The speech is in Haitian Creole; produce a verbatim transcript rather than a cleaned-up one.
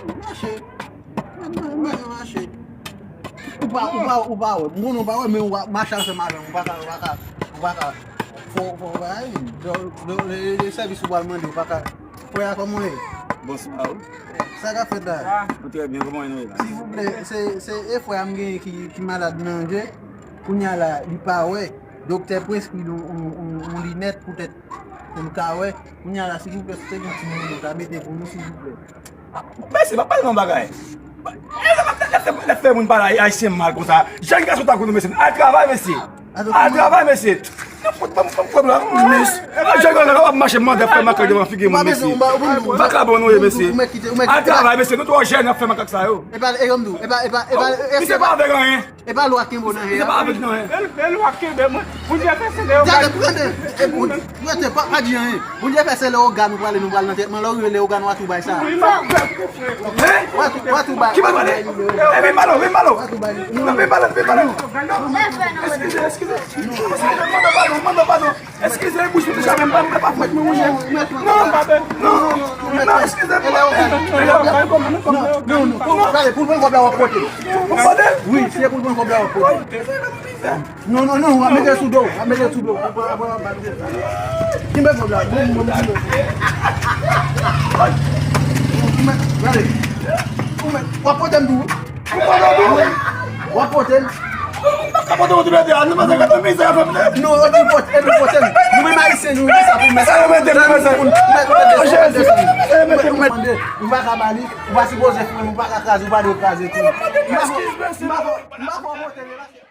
Mache. Mache, mache. Ou pa, ou pa, ou pa wè. M konnen ou pa wè, men w ap mache ansanm avè m. Ou pa ka, ou pa ka, ou pa ka. Fò, fò, fò, ay, do, do, le, le sèvis ou pral mande, ou pa ka. Frè a, kòman w ye? Bonswa, wi. Sa k ap fèt la? Ah, trè byen, kòman nou ye la? Silvouplè, se, se e frè a m genyen ki, ki malad nan je. Kounye a la, li pa wè. Doktè preskri l yon, yon, yon, yon linèt poutèt pou l ka wè. Kounye a la, silvouplè, si w te gen yon ti moman, w ta mete pou nou, silvouplè. Mesye, pa pale nan bagay. Lè fè, lè fè moun pale ay-, ayisyen mal konsa. Jèn gason tankou nou, mesye, al travay, mesye. Al travay, mesye. Nan fout ban m pwoblèm, mesye. Jèn gason ap mache mande fè makak devan figi moun, mesye. Vakabon nou ye, mesye. Al travay, mesye. Nou twò jèn ap fè makak sa yo. Misye pa avèk anyen. E pa lwa kenbe w nan je a. Misye pa avèk nan, hein. E, e lwa kenbe mwen. Bondye fè se Leyogàn. Tande, tande. E Bondye, rete, pa, pa di anyen. Bondye fè se Leyogàn nou prale, nou pral nan trètman. Lè w rive Leyogàn, w a tou bay sa. Wi, m ap fè. Hein? W a tou, w a tou bay. Ki bay pale? E vin balo, vin balo. W a tou bay. Non, vin balo, vin balo. Eskize, eskize. Mande padon, mande padon. Eskize, bouch mwen te chape, m pa, m pa fèt mwen wouje. Non, non, non, non, eskize mwen. Non, non, non, gade, pou l pran kòb la w ap pote. Ou pote? Wi, se pou l pran kòb la w ap pote. Non, non, non, w ap mete sou do, w ap mete sou do. Kenbe kòb la, bon, bon, bon. Gade. W ap pote m tou. Ou pa nan dou? W ap pote l? Ou pa ka pote mwen tou lè de a, nou pa ka pote mizè a fè m. Non, epi pote, epi pote l. Nou menm ayisyen, nou renmen sa pou mèt. Sa yo mete pou mèt. Mèt, mèt desann, mèt desann. Ou pa ka ba li, ou pa sipoze fre, ou pa ka kraze, ou pa dwe kraze tou. M pa fò, m pa fò, m pa fò pote l.